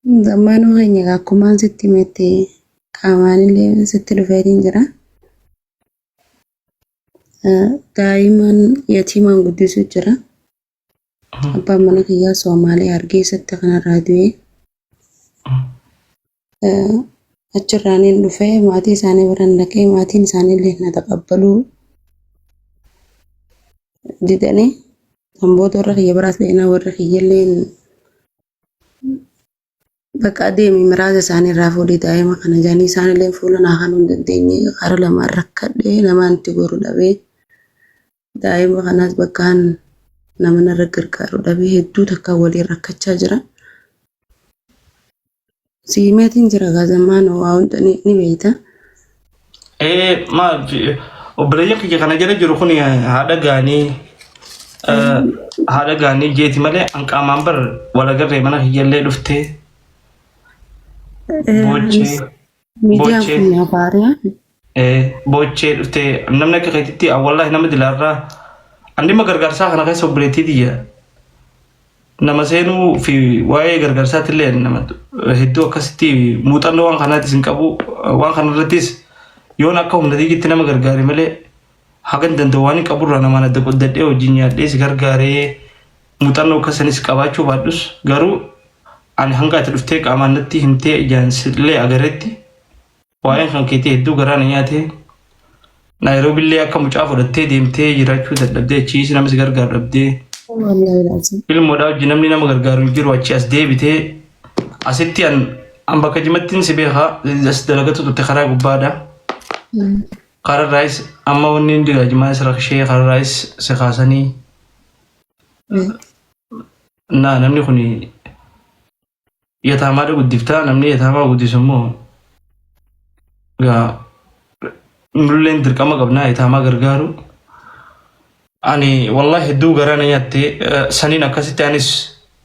Zammaanuu keenya egaa akkumaan sitti himetti qaamaanillee sitti dhufeetiin jira. Daa'iman yatiimaan guddisuu jira. Abbaan mana kiyyaa Soomaalee Hargeessatti kanarraa du'e. Achirraaniin dhufee maatii isaanii biran dhaqee maatiin isaanii illee na taqabbaluu didanii kan booda warra kiyya biraas dhaqnaa warra kiyya illee bakka adeemi miraasa isaanii irraa fuudhii daa'ima kana jedhanii isaan illee fuula naa kanuu hin dandeenye kara lamaan rakkadhee namaan itti goru dhabee daa'ima kanaas bakkaan nama narra gargaaru dhabee hedduu takka waliin rakkachaa jira. Siimeetiin jira gaazammaan waa hunda ni beekta. Ee maal obboleeyyan kiyya kana jala jiru kun haadha gaanii haadha gaanii jeeti malee an qaamaan bar wal agarree mana kiyyallee dhuftee boochee Miidiyaan boochee kun naaf haariyaa. Boochee dhuftee namni akka keetitti wallahi nama dilaarraa an dhimma gargaarsaa kana keessa obboleettii tiyya nama seenuu fi waa'ee gargaarsaatti illee nama hedduu akkasitti muuxannoo waan kanaatis hin qabu. Waan kanarrattis yoon akka humna tiyyitti nama gargaare malee hagan danda'u waan hin qaburraa namaan adda qoddadhee wajjin nyaadhee si gargaaree muuxannoo akkasanis qabaachuu baadhus, garuu ani hanga ati dhuftee qaamaan natti himtee ijaan sillee agaretti waa'een kan keetii hedduu garaa na nyaate. Naayiroobillee akka mucaa fudhattee deemtee jiraachuu dadhabdee, achiis nama si gargaaru dhabdee, Wallaahi laazim. ilmoodhaa wajjin namni nama gargaaru hin jiru, achi as deebitee asitti an bakka jimattiin si beeka, as dalagatu turte karaa gubbaadha. Kararraayis amma wanni hundi jimaas rakshee kararraayis si kaasanii naa namni kun yataamaadha guddiftaa, namni yataamaa guddisu immoo gaa nulleen dirqama qabnaa yataamaa gargaaru. Ani wallahi hedduu garaa na nyaatte. Saniin akkasitti anis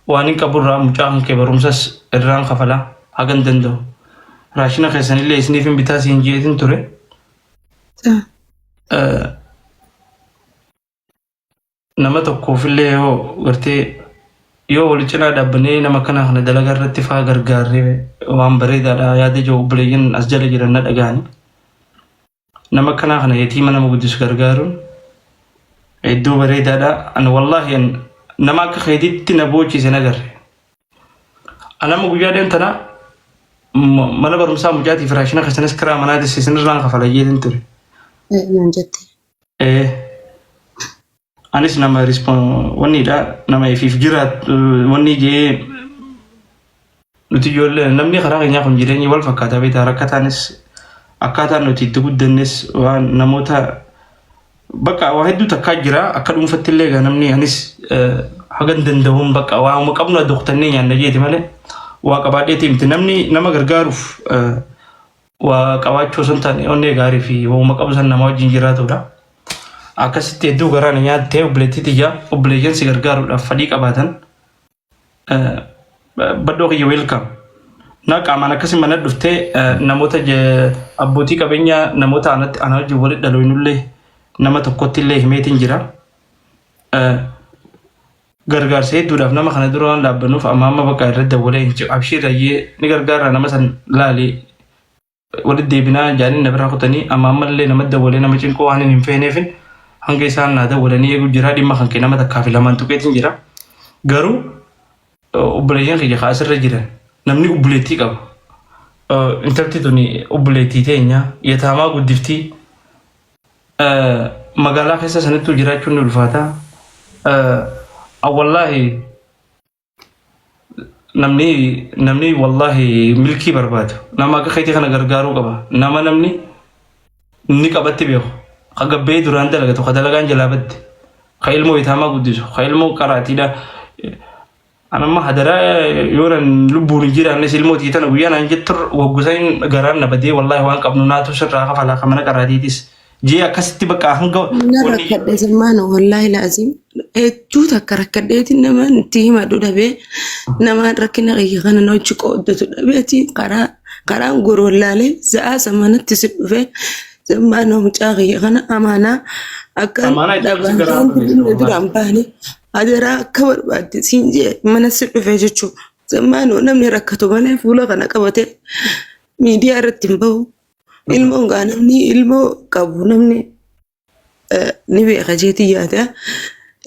waan hin qaburraa mucaa kan kee barumsas irraan kafala hagan danda'u. Raashina keessanillee isiniif hin bitaa siin jeetin ture. Nama tokkoofillee yoo gartee yoo wal cinaa dhaabbannee nama kana kana dalagaa irratti faa gargaarree waan bareedaadha yaada jiru obboleeyyan as jala jiran na dhaga'ani. Nama akkanaa kana yatiima nama guddisu gargaaruun hedduu bareedaadha. Ani wallaahi an nama akka keetitti na boochise na garre. Ani amma guyyaa deem tana mana barumsaa mucaatiif raashina keessanis kiraa manaatis isinirraan kafala jeetin ture. Naan jette. Ee, anis nama wanniidha, nama ifiif jiraatu wanni jee nuti ijoollee namni karaa keenyaa kun jireenyi wal fakkaataa beektaa, rakkataanis akkaataan nuti itti guddannes waan namoota bakka waa hedduu takkaa jira. Akka dhuunfatti illee egaa namni anis hagan danda'uun bakka waanuma qabnu adda kutannee nyaanna jeeti malee waa qabaadheeti miti. Namni nama gargaaruuf waa qabaachuu osoo hin taane onnee gaarii fi waanuma qabu san nama wajjin jiraatudha. Akkasitti hedduu garaa na nyaattee obboleettii tiyya. Obboleeyyan si gargaaruudhaaf fedhii qabaatan baddoo kiyya welcome. Na qaamaan akkasii mana dhuftee namoota abbootii qabeenyaa namoota anatti ana wajjin walitti dhaloonullee nama tokkotti illee himeetiin jira. Gargaarsa hedduudhaaf nama kana dura waan dhaabbannuuf amma amma bakka irratti dawwalee hin jiru. Abshiir ayyee ni gargaara, nama san laalee walitti deebinaa jaanii na biraa kutanii. Amma ammallee nama dawwalee nama cinquu waan hin feeneefin hanga isaan naa dawwalanii eeguu jira. Dhimma kan kee nama takkaa fi lamaan tuqeetiin jira. Garuu obboleeyyan kiyya kaa asirra jiran namni obboleettii qabu. Intalti tuni obboleettii teenya yataamaa guddiftii, magaalaa keessa sanittuu jiraachuun ni ulfaata. Wallaahi namni wallaahi milkii barbaadu nama akka keetii kana gargaaruu qaba. Nama namni ni qabatti beeku. Ka gabbee duraan dalagatu, ka dalagaan jalaa badde, ka ilmoo itaamaa guddisu, ka ilmoo qaraatiidha. An amma hadaraa yoo nan lubbuun hin jiraannes ilmoo tiyya tana guyyaa naan jettu waggusan garaan na badee, wallaahi waan qabnu naatu sirraa kafalaa ka mana qaraatiitis jee akkasitti bakka hanga Na wanni rakkadhe Salmaano, wallaahi laazim hedduu takka rakkadheetiin nama itti himadhu dhabee, nama rakkina kiyya kana na wajji qooddatu dhabeetiin karaa karaan goru wallaalee za'aa samanatti si dhufee. Salmaano, mucaa kiyya kana amaanaa akkaan Amaanaa itti dhabaan garaa saanti duraan baane hadaraa akka barbaadde siin jee mana si dhufee jechuudha. Zammaanoo namni rakkatu malee fuula kana qabate miidiyaa irratti hin bahu. Ilmoon gaa namni ilmoo qabu namni ni beeka jeetii yaada.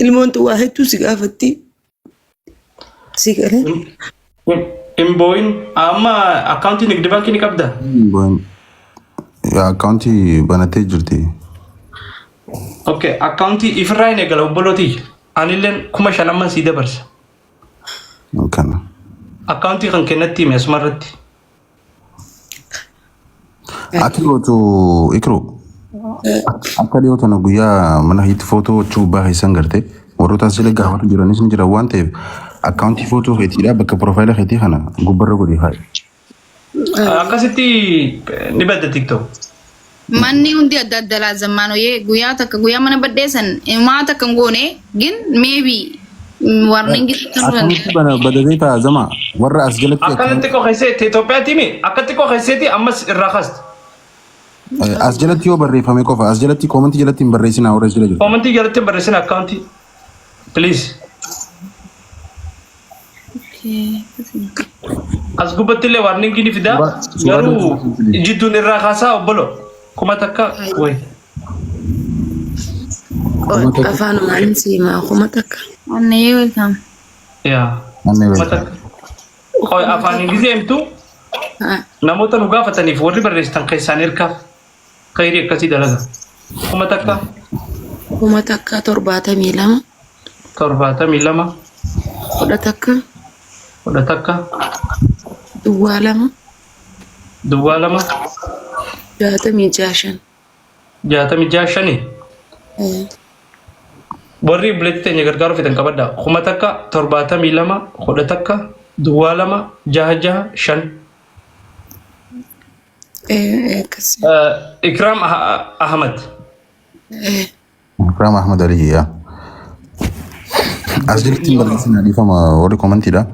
Ilmoon tun waa hedduu si gaafatti. Si galee. Hin boo'in amma akkaawuntii nigdi baankii ni qabda. Akkaawuntii banattee jirti. Okay, akkaawuntii ifirraa hin eegala obbolootii. Anilleen 5,000 amman sii dabarsa. Kana. Akkaawuntii kan kennatti hime asuma irratti. Akka dhiyootu Ikru akka dhiyoo tana guyyaa mana hiitti footoo wachuu gubbaa keessan garte warroota as jala gaafatu jiranis ni jiran waan ta'eef akkaawuntii footoo keetiidha bakka piroofaayila keetii kana gubbarra godhi kaa'i. Akkasitti ni badda TikTok. Manni hundi adda adda laa zammaanoyee guyyaa takka guyyaa mana badheessan maa takka hin goone gin maybe warning Akkamitti bana badabee ta'a zama warra as jalatti Akka xiqqoo keessatti Itoophiyaatti himi akka xiqqoo keessatti ammas irraa kaasti. As jalatti yoo barreeffame qofa as jalatti koomantii jalatti hin barreessinaa warra as jala jiru. Koomantii jalatti hin barreessin akkaawuntii. Please. As gubbatti illee warningii ni fida. Suuraa Garuu duuba jidduun irraa kaasaa obbolo. 1000 wayi. Afaanumaan siimaa 1000. Onnee welcome. Yaa. Namni Kuma beekaa. takka. Qoy afaan Ingilizii himtu namoota nu gaafataniif warri barreessitan keessaan erkaaf khayrii akkasii dalaga. 1000. 1000 72. 72. 11. 11. 02. 02. 66 5. 66 5. Warri obboleettii teenya gargaaruu feetan qabadhaa. 1000 72 11 02 66 5. Akkas. Ikraam Ahmad. Ikraam Ahmad Ali yaa. As jalatti hin barreessinaa dhiifama warri koomantiidha.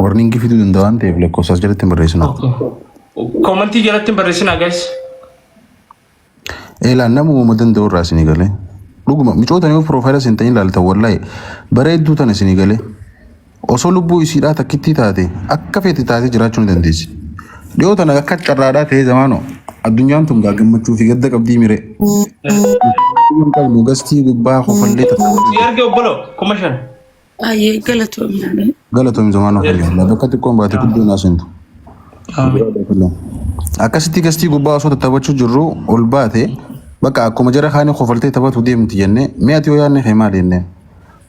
Warningi fiduu danda'a waan ta'eef lakkoofsa as jalatti hin barreessinaa. Koomantii jalatti hin barreessinaa guys. Eelaan namuma danda'u irraa isinii galee. Dhuguma micoota yoo piroofaayila isin ta'in ilaaltan wallaahi bareedduu tana isinii galee. Osoo lubbuu isiidhaa takkittii taate akka feete taatee jiraachuu ni dandeessi. Dhiyoo tana akka carraadhaa ta'ee zamaanoo addunyaan tun gaa gammachuu fi gadda qabdii miree. Hin qabnu gastii gubbaa kofallee takka. Si erge obbolo 5,000. Ayyee galatoomii. Galatoom zamaanoo fayyaa. Bakka xiqqoon baate guddoo naa seentu. Akkasitti gastii gubbaa osoo tattaphachuu jirru ol baate bakka akkuma jara kaanii kofaltee taphatu deemti jennee mi'a ati yoo yaadne kee maali jennee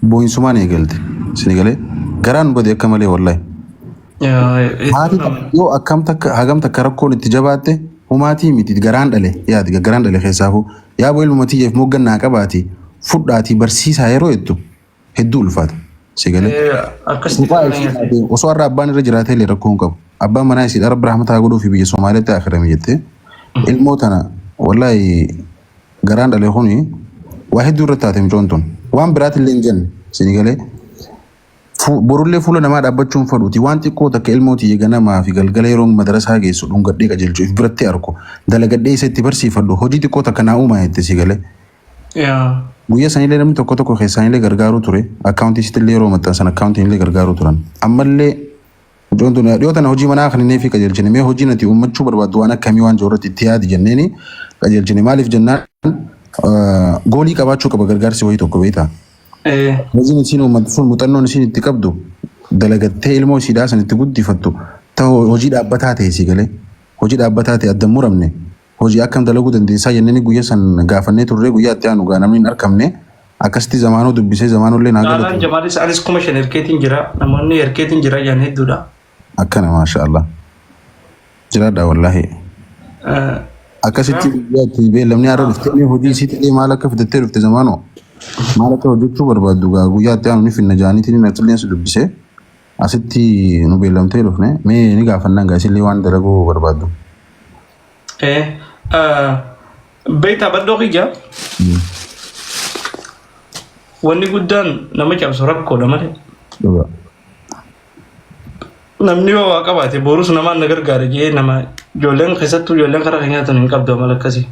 boo'insumaan eegalte. Isin galee garaan bade akka malee wallahi. Haati yoo akkam takka hagam takka rakkoon itti jabaatte humaatii miti garaan dhale yaadi garaan dhale keessaafuu yaaboo ilma tiyyeef moggannaa qabaati fudhaatii barsiisaa yeroo jettu hedduu ulfaata. Si galee. Akkasitti Kophaa isii taate osoo har'a abbaan irra jiraatee illee rakkoo hin qabu. Abbaan manaa isii rabbi rahmata haa godhuu fi biyya Somaaliyaatti akirame jettee ilmoo tana wallaahi garaan dhale kuni waa hedduu irra taate mucoon tun. Waan biraati illee hin jenne sini galee. Borullee fuula namaa dhaabbachuun fadhuuti waan xiqqoo takka ilmoo tiyya ganamaa fi galgala yeroo madarasaa geessu dhungadhee qajeelchu if biratti arku dalagadhee isa itti barsiifadhu hojii xiqqoo takka naa uumaa jette si galee. Guyyaa sanillee namni tokko tokko keessaanillee gargaaruu ture. Akkaawuntii isitti yeroo maxxansan akkaawuntiin illee gargaaruu turan. Ammallee mucoon tun dhiyoo tana hojii manaa kan inni fi qajeelchine mee hojii nati uummachuu barbaaddu waan akkamii waan jiru irratti itti yaadi jenneeni qajeelchine maaliif jennaan goolii qabaachuu qaba gargaarsi wayii tokko beektaa. Hojiin isiin uummattu sun muuxannoon isiin itti qabdu dalagattee ilmoo isiidhaa san itti guddifattu ta'u hojii dhaabbataa ta'e si galee hojii dhaabbataa ta'e adda hin muramne hojii akkam dalaguu dandeessaa jennee guyyaa san gaafannee turre guyyaa itti aanu gaa namni hin argamne akkasitti zamaanoo dubbisee zamaanollee naa Caalaan galatu. Jamaalis anis 5,000 erkeetiin jira. Namoonni erkeetiin jira jedhan hedduudha. Akkana maasha Allah. Jiraadha wallaahi. Akkasitti guyyaa itti beellamni har'a dhuftee mee hojii isiitti illee maal akka fidattee dhufte zamaanoo maal akka hojjechuu barbaaddu gaa guyyaa itti aanu ni finna jaaniitiin inni atillee si dubbisee asitti nu beellamtee dhufne mee ni gaafannaan gaa isillee waan dalaguu barbaaddu. Beektaa badhoo kiyya wanni guddaan nama cabsu rakkoodha malee. Dhugaa. Namni yoo waa qabaate borus namaan na gargaara jee nama ijoolleen keessattuu ijoolleen karaa keenyaa tun hin qabdu amala akkasii.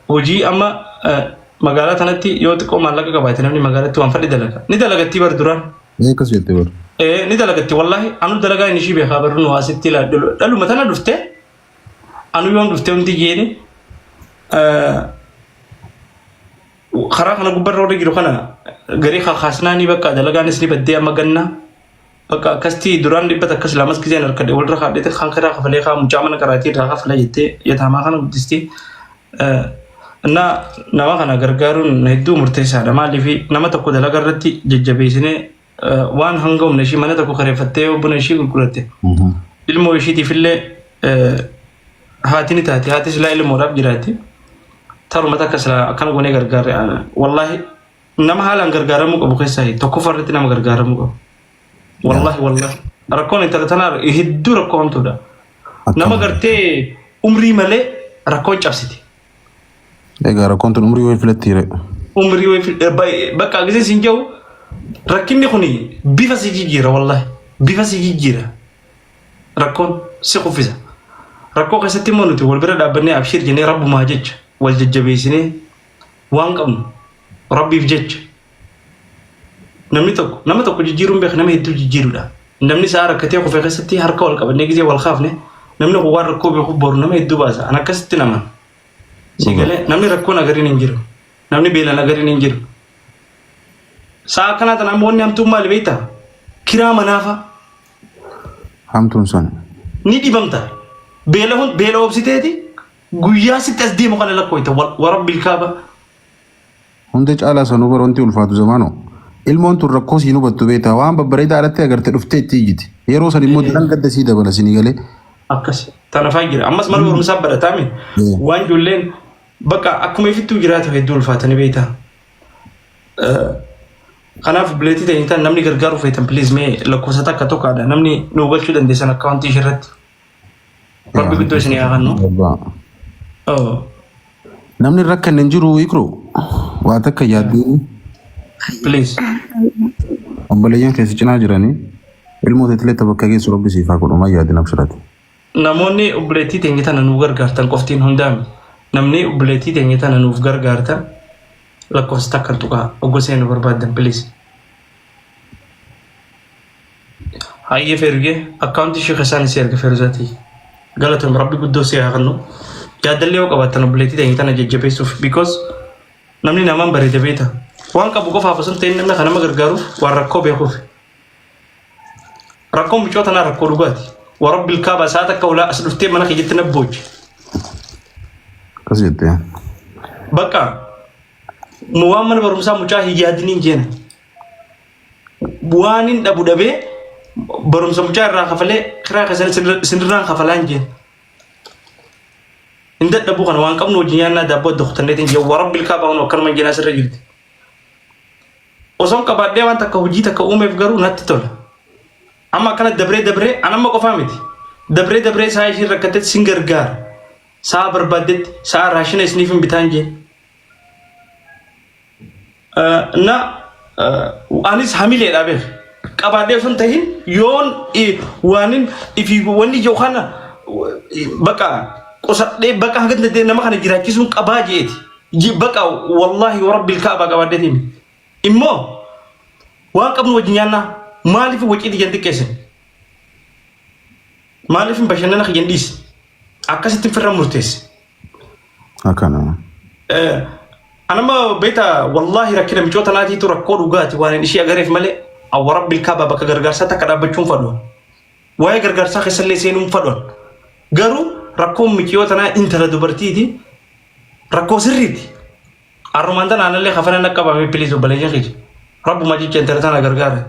Hojii amma magaalaa tanatti yoo xiqqoo maallaqa qabaate namni magaalatti waan fedhe dalaga. Ni dalagattii bar duraan. Ee akkas jette bar. Ee ni dalagatti wallahi anu dalagaa inni ishii beekaa barru nu asitti dhaluma tana dhufte anu yoon dhufte hundi jeeni karaa kana gubbarra warri jiru kana garii kakaasnaanii bakka dalagaanis ni baddee amma ganna bakka akkasti duraan dhibba takkas lamas giseen harkadhe walirra kaadhete kan karaa kafalee kaa mucaa mana karaatii irraa kafala jettee yataamaa kana guddisti. Na nama kana gargaaruun hedduu murteessaadha. Maaliif nama tokko dalagaa irratti jajjabeessinee waan hanga humna ishii mana tokko kareeffattee yoo buna ishii gurguratte ilmoo ishiitiif illee haati ni taati. Haati silaa ilmoodhaaf jiraatti. Taruma takka silaa akkana goonee gargaarre wallaahi nama haalaan gargaaramuu qabu keessaa tokkoffaa irratti nama gargaaramuu qabu. Wallaahi wallaahi rakkoon intala tanaa hedduu rakkoo hamtuudha. Nama gartee umrii malee rakkoon cabsiti. Egaa rakkoon tun umrii wayii filatti jire. Umrii wayii bakka gisee siin jedhu rakkinni kun bifa si jijjiira wallaahi bifa si jijjiira rakkoon si kuffisa. Rakkoo keessatti immoo nuti wal bira dhaabbannee abshiir jennee rabbumaa jecha wal jajjabeessinee waan qabnu rabbiif jecha Namni tokko nama tokko jijjiiruun beeka nama hedduu jijjiiruudha. Namni isaa rakkatee kufe keessatti harka wal qabannee gisee wal kaafne namni kun waan rakkoo beekuuf boru nama hedduu baasa. An akkasitti nama. Si galee namni rakkoon agariin hin jiru. Namni beelaan agariin hin jiru. Sa'a akkanaa tana ammoo wanni hamtuun maali beektaa? Kiraa manaafa Hamtuun san. ni dhibamta. Beela hun beela obsiteeti guyyaa sitti as deemu kana lakkooyta warabbil kaaba. Hunda caalaa sanuu bara wanti ulfaatu zamaano. Ilmoon tun rakkoo siin hubattu beektaa waan babbareedaa alatti agarte dhuftee itti iyyiti. Yeroo san immoo daran gadda sii dabala sinii galee. Akkas tana faa jira. Ammas mana barumsaa barataami. Waan ijoolleen bakka akkuma ifittuu jiraatu hedduu ulfaatanii beektaa. Kanaaf obboleettii teenya tan namni gargaaruu feetan please mee lakkoofsa takka tokkaadha namni nu galchuu dandeessan akkaawuntii ishee irratti. Rabbi guddoo isin haa kennu. Oh. Namni rakkanne hin jiru ikru waa takka yaadduun Please. obboleeyyan keessa cinaa jiranii ilmoo teetilee bakka geessu rabbi siif haa godhu maa yaadin abshirati. Namoonni obboleettii teenya tana nuuf gargaartan qoftiin hundaami. Namni obboleettii teenya tana nuuf gargaartan lakkoofsa takka tuqaa oggoo seenuu barbaaddan please. Hayyee Feerugee akkaawuntii ishee keessaan isii erga Feeruzaatii. Galatoom rabbi guddoo si haa kennu. Yaaddallee yoo qabaattan obboleettii teenya tana jajjabeessuuf because namni namaan bareeda beekta. Waan qabu qofaaf osoo hin ta'in namni kan nama gargaaruuf waan rakkoo beekuuf. Rakkoon mucoo tanaa rakkoo dhugaati. Warabbil kaaba sa'a takka ulaa as dhuftee mana kiyyatti na boochi. Akkas jettee. Bakka nu waan mana barumsaa mucaa hin yaadiniin jeena. Waan hin dhabu dhabee barumsa mucaa irraa kafalee kiraa keessan isinirraan kafalaan jeen. Hin dadhabu kana waan qabnu wajjin nyaannaa daabboo adda kutanneetiin jeen warabbil kaaba kun akkanuma jeenaa sirra jirti. Osoon qabaadhee waan takka hojii takka uumeef garuu natti tola. Amma akkana dabree dabree an amma qofaa miti. Dabree dabree sa'a ishiin rakkattetti sin gargaara. Sa'a barbaaddetti sa'a raashina isiniif hin bitaan jeen. Na anis hamileedha beek. Qabaadhee osoo hin tahin yoon waanin ifii wanni jiru kana baqa qusadhee baqa hanga danda'e nama kana jiraachisuun qabaa jeeti. Baqa wallaahi warabbil kaabaa qabaadheetiin. Immoo waan qabnu wajjin nyaannaa maaliif wacii tiyyan xiqqeessin? Maaliif bashannana kiyyan dhiise? Akkasitti firra murteesse. Akkana. Anama beeta wallaahi rakkina micoo tanaatiitu rakkoo dhugaati waan hin ishii agareef malee awwarabbil kaabaa bakka gargaarsaa takka dhaabbachuun fadhu. Waa'ee gargaarsaa keessallee seenuun fadhu. Garuu rakkoon miciyoo tanaa intala dubartiiti rakkoo sirriiti. Arrumaan tana anallee kafana na qabame please obboleeyyan kiyya. Rabbuma jecha intala tana gargaara.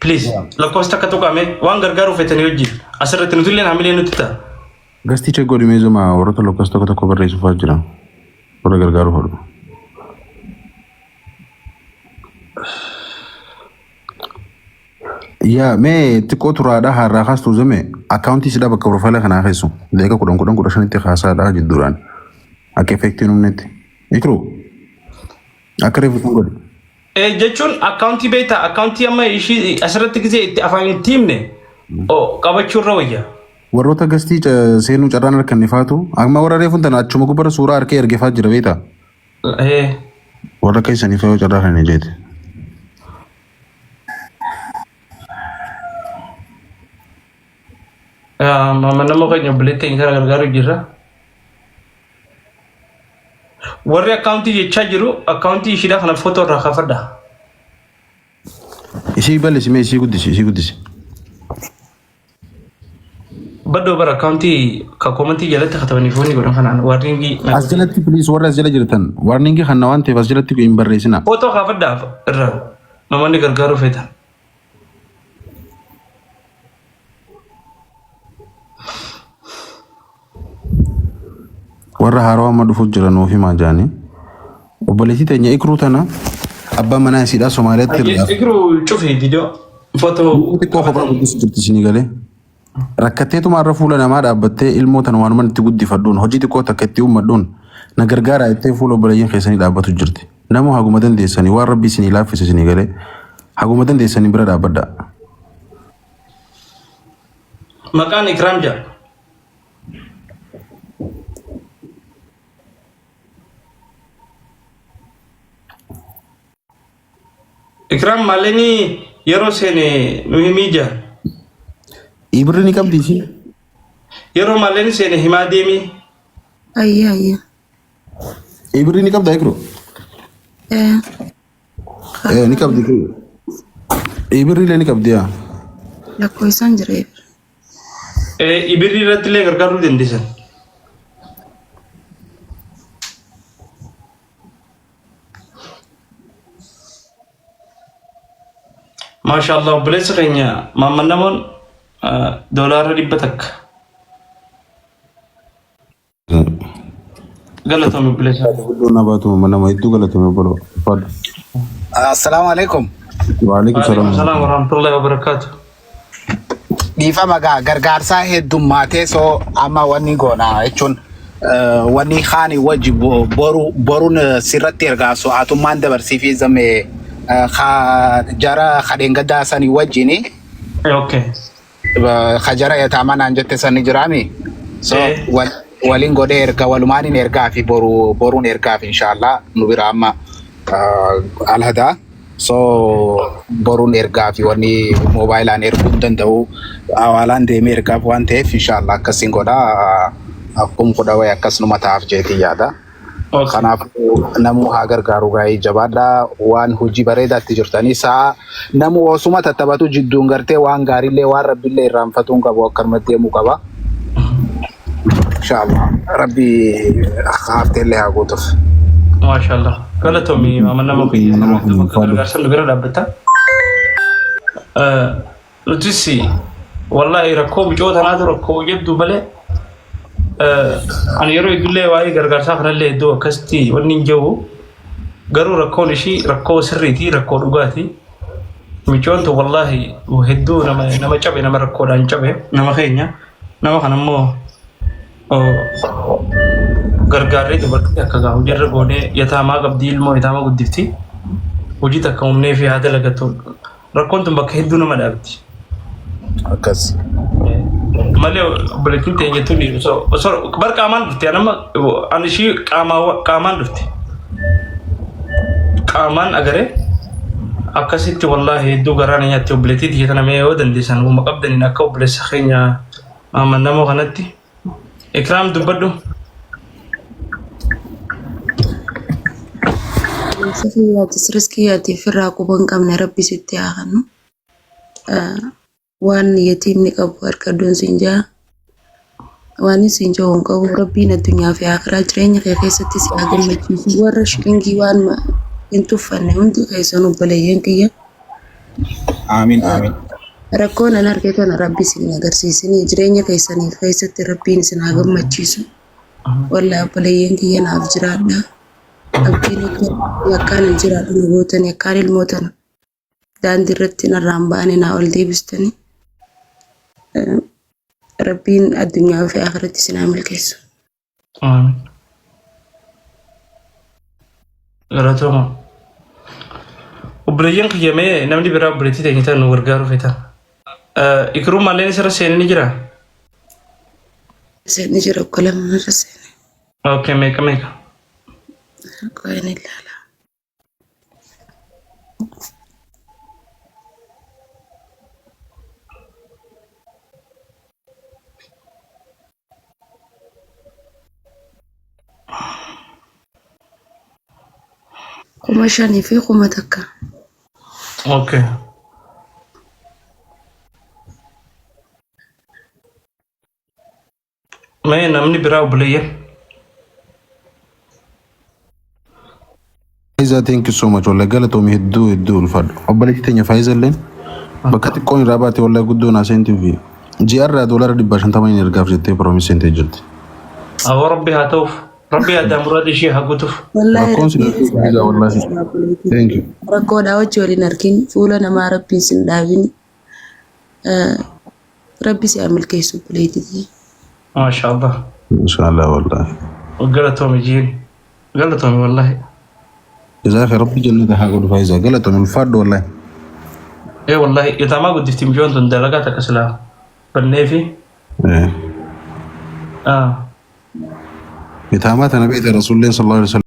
Please lakkoofsa takka tuqame waan gargaaruu feetanii wajjin asirratti nuti illee hamilee nutti ta'a. Gastii check godhi mee zuma warroota lakkoofsa tokko tokko barreessuuf jira. Warra gargaaruu fedhu. Yaa mee xiqqoo turaadha har'aa kaastu zame akkaawuntii sidhaa bakka profaayila kanaa keessu daqiiqa 10 10 15tti kaasaadha jidduudhaan akka effektiin humnetti. Ikru akka reefu sun godhi. Jechuun akkaawuntii beektaa akkaawuntii amma ishii asirratti gisee itti afaan itti himne qabachuu irra wayya. Warroota gastii seenuu carraan harkanne faatu amma warra reefuun tana achuma gubbara suuraa harkee ergefaa jira beektaa. Warra keessanii fayyoo carraa kan jeete. Nama keenya obboleettii keenya kana gargaaru jirra. Warri akkaawuntii jechaa jiru akkaawuntii ishiidhaa kana footoo irraa kaafadha. Isii bal'isi mee isii guddisi isii guddisi. Baddoo bara akkaawuntii ka koomantii jalatti katabanii foonii godhan kanaan warniingii. As jalatti please warra as jala jirtan warningii kana waan ta'eef as jalatti hin barreessina. Footoo kaafadhaa irraa namoonni gargaaruu feetan. Warra haarawaa amma dhufuuf jiran nuuf himaa jaanii. Obboleettii teenya ikruu tana abbaa manaa isiidhaa Somaaliyaatti irraa Ikruu cufi viidiyoo footoo. Xiqqoo kophaa guddisu jirti isinii galee. Rakkatteetuma irra fuula namaa dhaabbattee ilmoo tana waanuma itti guddifadhuun hojii xiqqoo takka itti uummadhuun na gargaaraa jettee fuula obboleeyyan keessanii dhaabbatu jirti. Namuu haguma dandeessanii waan rabbi isinii laaffise isinii galee haguma dandeessanii bira dhaabbadhaa. Maqaan Ikraam jedha. Ikraam maalini yeroo seene nu himii jira. Ibirri ni qabdi ishii. Yeroo maalini seene himaa deemii. Ayya ayya. Ibirri ni qabda Ikru. Eh, Eh ni qabdi Ikru. Ibirri illee ni qabdi yaa. Lakkoofsaan jira ibra. Ibirri irratti illee gargaaruu dandeessan. Maashaallah obboleessa keenya Maamman Namoon doolaara 100. Galatoomi obboleessa. Guddoo na baatu nama hedduu galatoomi obboloo. Fadhu. Assalaamu alaikum. Waalaikum Waalaikum salaam. salaam warahmatullahi wabarakatuh. Dhiifama gaa gargaarsaa heddummaatee soo amma wanni goona jechuun wanni kaani wajji boru boruun sirratti ergaa so'aatummaan dabarsii fi zame jara kadheengaddaa sanii wajjini Okay. Ka jara yataamaa naan jette san ni jiraami. So Eh. wal, waliin godhee erga walumaaniin ergaa fi boru boruun ergaa fi inshallah nu bira amma alhadaa. So boruun ergaa fi wanni moobaayilaan erguu hin danda'u hawaalaan deemee ergaaf waan ta'eef inshallah akkasiin godhaa akkuma kudha wayi akkasuma ta'aaf jeetii yaada. Okay. Kanaafuu namuu haa gargaaru gaa'ee jabaadhaa waan hojii bareedaatti jirtanii sa'a namuu osuma tattaphatu jidduun gartee waan gaariillee waan rabbiillee irraanfatuu hin qabu akkanumatti deemuu qaba. Inshallah rabbi hafteellee haa guutuuf. Maashaallah. Galatoomi maama nama kiyya. Nama kun Bakka gargaarsa nu bira dhaabbata. Nutis wallahi rakkoo mucoo tanaatu rakkoo jabduu malee ani yeroo iddullee waa'ee gargaarsaa kanallee iddoo akkasitti wanni hin jiru garuu rakkoon ishii rakkoo sirriiti rakkoo dhugaati. Mucoon tun wallahi hedduu nama nama cabe nama rakkoodhaan cabe nama keenya nama kana immoo gargaarree dubartii akka gaa hojiirra goonee yataamaa qabdii ilmoo yataamaa guddifti hojii takka humnee fi haa dalagatu Rakkoon tun bakka hedduu nama dhaabdi. Akkas. Malee obboleettiin teenya tun osoo osoo bar qaamaan dhufte anama an ishii qaamaa qaamaan dhufte. Qaamaan agaree akkasitti wallaahi hedduu garaa na nyaatti obboleettii tiyya tana mee yoo dandeessan uuma qabdaniin akka obboleessa keenya Mahammad Namoo kanatti. Ikraam dubbadhu. Obboleessa kiyyaatis riskii yaatiif irraa quba hin qabne rabbi sitti haa kennu. Waan yatiimni qabu harkadhuun siin jaa. Waan siin jiru hin qabu rabbiin addunyaa fi akiraa jireenya kee keessatti si haa gammachiisu. Warra shilingii waan hin tuffanne hundi keessan obboleeyyan kiyya. Amiin amiin. Rakkoon an arge tana rabbi isin hin agarsiisinii jireenya keessanii keessatti rabbiin isin haa gammachiisu. Wallahi obboleeyyan kiyya naaf jiraadha. Abdiin akka akkaan hin jiraadhu na gootanii akkaan ilmoo tana daandii irratti narraan ba'anii naa ol deebistanii. Rabbiin addunyaa fi akhiratti isin haa milkeessu. Amiin. Galatooma. Obboleeyyan kiyya mee namni biraa obboleettii teenya tan nu gargaaruu feetan. Ikiruu malleen isirra seenee ni jiraa? Seenni jira okko lama irra seene. Okay, meeqa meeqa? Qo'een ilaala. 5,000 fi 1,000. Okay. Mee namni biraa obboleeyyan. Faayiza thank you so much wallahi galatoomi hedduu hedduu ulfaadhu. Obboleettii teenya Faayiza illeen bakka xiqqoon irraa baate wallahi guddoo naa seentii fi ji'a irraa doolara 150 hin ergaaf jettee promise seentee jirti. Awwa rabbi haa ta'uuf. Rabbi addaa muraada ishee haa guutuuf. Wallaahi Rakkoon sin rabbiin argin si haa Faayiza wallahi. gammachiisu obboleettii. Thank you. Rakkoodhaa wajji waliin argin fuula namaa rabbiin sin dhaabin. Rabbi si haa milkeessu obboleettii tiyya. Maasha Allah. Inshallah wallahi. Galatoomi jiin. Galatoomi wallahi. Jazaaka rabbi jannata haa godhu Faayiza galatoomi ulfaadhu wallahi. Ee wallahi yataamaa guddifti mijoon tun dalagaa takka silaa banneefi. Eh. Ah. Yataamaa tana beekta Rasuulleen sallallahu alaihi wasallam.